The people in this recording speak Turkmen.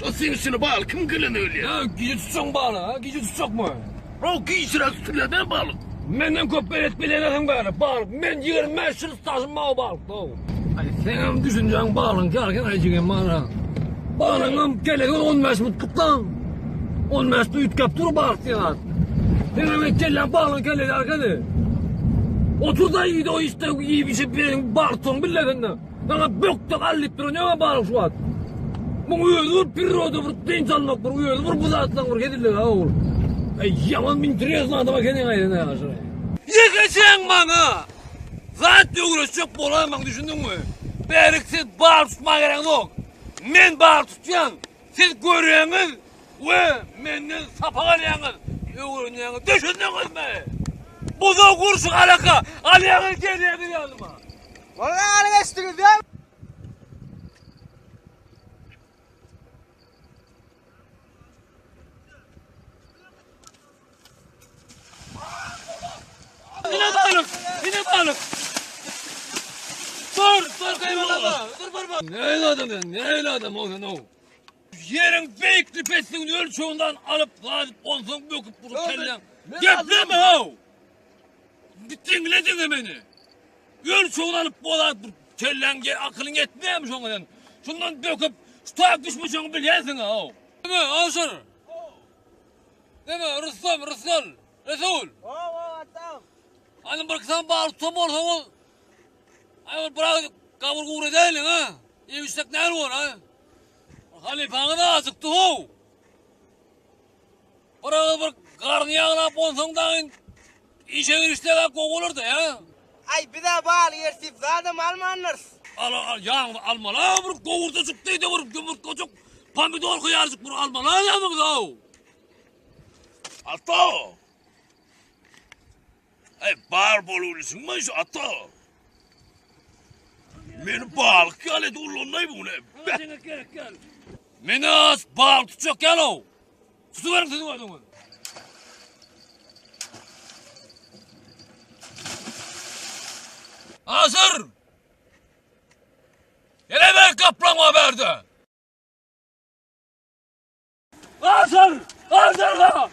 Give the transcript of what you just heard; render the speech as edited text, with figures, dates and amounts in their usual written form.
O seň içine balyk kim geleni ölýär? Ha, gije tutjaň balyk, ha, gije tutjakmy? O gijräk tutulýar däl balyk. Menden köp belet bilenesiň bäri, balyk. Men 25 ýyl stažym bar balykda. Aý, seňem düşünjäň balyň kärken aýjygem bar-a. Balyňam gelegi 15 minutlyk lan. 15 minut üýtgäp dur balyk diýen zat. Seňem kelläň balyň kellesi arkady. Otur-da iýdi o işde iýip içip beriň balyk billesinde. Saňa bökde gal diýip duran ýok balyk şu wagt. Muň özi bir priroda bir dynç almak bir özi bir bu zatlaryň bir hezilligi ha ol. Aý ýaman interesny adam ekeniň aý sen aşyr. Ýekejeň maňa zat öwretjek bolaýmaň düşündiňmi? Bärik siz balyk tutmaga gereňzok. Men balyk tutýan. Siz görýäňiz we menden sapak alýaňyz, öwrenýäňiz. Düşündiňizmi? Buza gurşun alaka alýaňyz gelýäňiz ýanyma. Walla aly geçdiňiz ýa. Ine balyk, ine balyk. Dur, dur gaýmalama. Dur barma. Nähili adam sen, nähili adam o sen o. Ýeriň beýikli pesligini ölçeginden alyp, gazyp, onsoň böküp durup kelläň. Gepleme how. Diňle diňe meni. Ölçegini alyp bolar kelläň akylyň ýetmeýärmi şoňa sen? Şundan böküp, şu taýak düşmejegiňi bilýänsiň how. Neme, Aşyr? Neme, Rüstem, Rysgal, Resul? Hawa, atam. Hany bir sany balyk tutan bolsaňyz, aý ol biraz gabyr gury edäýeliň, ha? Iýip içsek näme bolar, ha? Halypaňyz ajykdy how. Bir agyz bir garny ýaglap onsoň dagy işe girişsek gowy bolardy, ha? Aý, biz-ä balyk ersip zadam almandyrys. Al, al, ýaňy almaly, bir gowurdajyk diýdi, bir ýumurtgajyk, pomidor hyýarjyk bir almaly ýaňyňyza. Ata! Aý, bar bolubilişiňmi şu ata? Meni balyk ýaly edip ullandaý bu ne? Meni az balyk tutjak ýaly. Tutuberiň siziň özüňiz. Aşyr! Gele ber gaplaň bar bärde. Aşyr! Aşyr ha!